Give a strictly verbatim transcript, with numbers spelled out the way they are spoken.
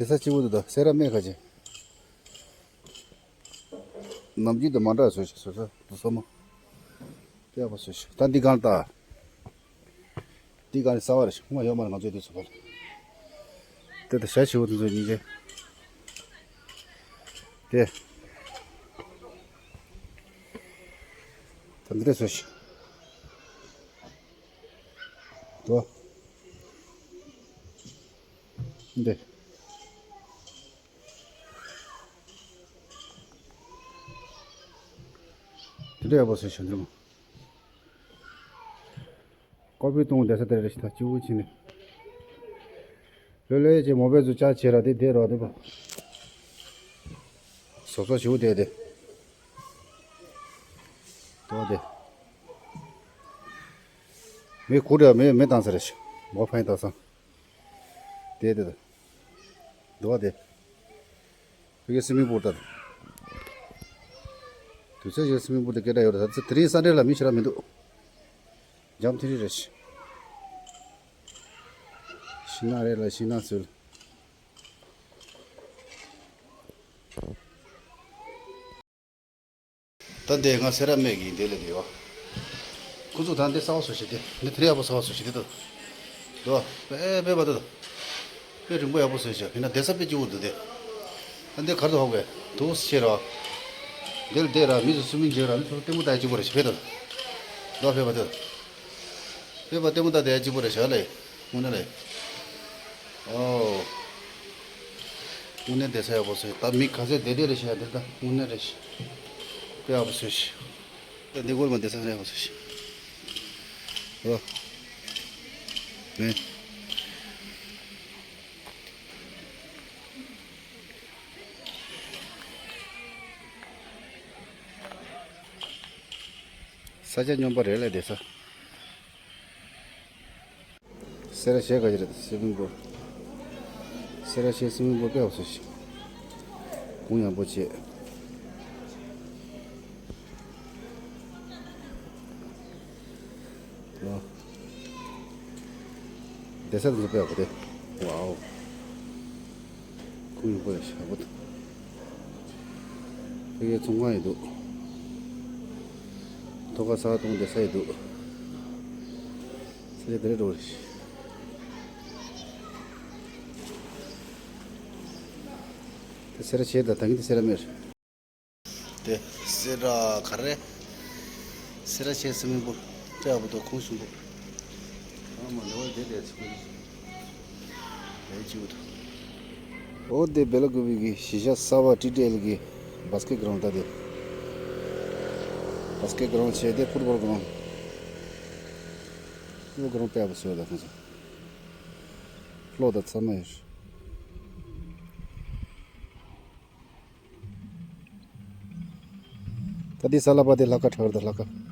དེ་ས་སྐྱིད་པོ་འདུག་ད་སེ་ར་སྨད་ཁ་ཅིག་ནམ་རྒྱུན་དང་མ་འདྲ་བཟོས་ཤག་བཟོ་ས་དུ་ས་མ། དཔེ་ཡག་པོ་བཟོས་ཤག་ད་འདི་གང་ལྟ། འདི་གང་ནས་གསར་བ་རེད་ཤག་ངོ་ཡོད་མ་རེད་ང་ཚོའི་དུས་ཚོད་པ་ལ། དེ་ད་ཞྭ་ཞིག་འོ་དེ་ཚོ་གཉིས་ཀྱི། དེ། ད་འདི་འདྲ་བཟོས་ཤག་དོ། འདི། དེ་འདྲ་ཡག་པོ་བཟོས་ཤག་འདི་མོ། ཀོ་པི་གཏོང་བསྡད་ས་དེ་རེད་ཤག་ད་སྐྱིད་པོ་བྱས་ནས། ལོས་ལོས་ཀྱི་མོ་བེ་ཛུ་ཅག་བྱེད་ར་དེ་དེ་རོ་དེ་པ། བཟོ་བཟོ་ཞིག་དེ་དེ། དོ་དེ། མི་ཁུ་ར་མི་མི་བཏང་ས་རེད་ཤག་མོ་ཕན་བཏང་ས། དེ་དེ་དེ། དོ་དེ། ཕ་གི་སི་མིང་པུལ་ད། དུས་ཚོད་ཀྱི་སི་མིང་པུལ་དེ་སྐད་གྲགས་ཡོད་རེད་ད་དེ་རིང་སན་ཌེ་ལ་མི་ཞེ་དྲག་མི་འདུག་འཇམ་ཐིང་ཐིང་རེད་ཤག་ཤིང་ནགས་རེད་ལ་ཤིང་ནགས་ཚུལ། ད་འདི་ང་སེ་ར་སྨད་ཀྱི་འདི་ལས་འདི་ཡོད། ཁོ་ཚོ་ད་འདི་གསར་པ་བཟོ་ཤག་འདི་འདི་དེ་རིང་ཡག་པོ་གསར་པ་བཟོ་ཤག་འདི་ད། དོ། དཔེ་དཔེ་བ་ད། དཔེ་རིང་པོ་ཡག་པོ་བཟོས་ཤག་ཕི་ན་བསྡད་ས་དཔེ་སྐྱིད་པོ་འདུག་སྟེ། ད་འདི་གར་དུ་ཧོག་གེ་དུ་ཤེས་ར། འདིར་བསྡད་ར་མི་ཚོ་སུ་མིན་བརྗོད་ར་མི་ཚོ་ལྟད་མོ་ལྟ་ཡག་སྐྱིད་པོ་རེད་ཤག་ཕེ་ད། དོ་ཕེ་བ་ད། ཕེ་བ་ལྟད་མོ་ལྟ་བསྡད་ཡག་སྐྱིད་པོ་རེད་ཤག་ལེ། དངོས་གནས་ལེ། ཨོ། དངོས་གནས་བསྡད་ས་ཡག་པོ་བཟོས་ད་མི་ག་ཚད་བསྡད་བསྡད་རེད་ཤག་འདིར་ད་དངོས་གནས་རེད་ཤག་དཔེ་ཡག་པོ་བཟོས་ཤག་ད་འདི་སྒོར་མ་བསྡད་ས་ཡག་པོ་བཟོས་ཤག་ཨོ། ནས། ས་ཆ་སྙོམས་པོ་རེད་ལ་བསྡད་ས། སེ་ར་བྱེས་ག་ཅི་རེད་སི་མིང་པུལ། སེ་ར་བྱེས་སི་མིང་པུལ་དཔེ་ཡག་པོ་བཟོས་ཤག་གུང་ཡངས་པོ་བྱས། ཨོ། བསྡད་ས་དེ་ཚོ་དཔེ་ཡག་པོ་དེ། ཝའོ། གུང་ཡངས་པོ་ཡག་པོ་འདུག་ཕ་གིའི་ཚོང་ཁང་ཡང་འདུག་ཐོག་ཁ་ས་གཏོང་བསྡད་ས་ཡང་འདུག་ས་ཆ་དེ་འདྲ་འགྲོ་རེད། དེ་སེ་ར་བྱེས་དང་ད་གིན་དེ་སེ་ར་སྨད་རེད། དེ་སེ་ར་ག་རེ། སེ་ར་བྱེས་སི་མིང་པུལ་དཔེ་ཡག་པོ་འདུག་གུང་ཡངས་པོ། ཨ་མ་ལེ་བ་དེ་དེ་ཚོ་ལས་ཅིག་འདུག་ཨོ་དེ་སྦེ་ལ་ཀུ་བི་གི་གཞིས་ཆགས་གསར་པ་ཊི་ཌི་ཨེལ་གི་བཱ་སི་ཀེཊ་གྲོང་ད་དེ། བཱ་སི་ཀེཊ་གྲོང་བྱས་ཏེ་ཕུཊ་བོལ་གྲོང་། ཕུཊ་བོལ་གྲོང་དཔེ་ཡག་པོ་བཟོས་ད་ཁོང་ཚོ། གློག་དང་ཚང་མ་ཡོད། ད་འདི་ས་ལ་པ་དེ་ལྷ་ཁང་གྲགས་རེད་ད་ལྷ་ཁང་།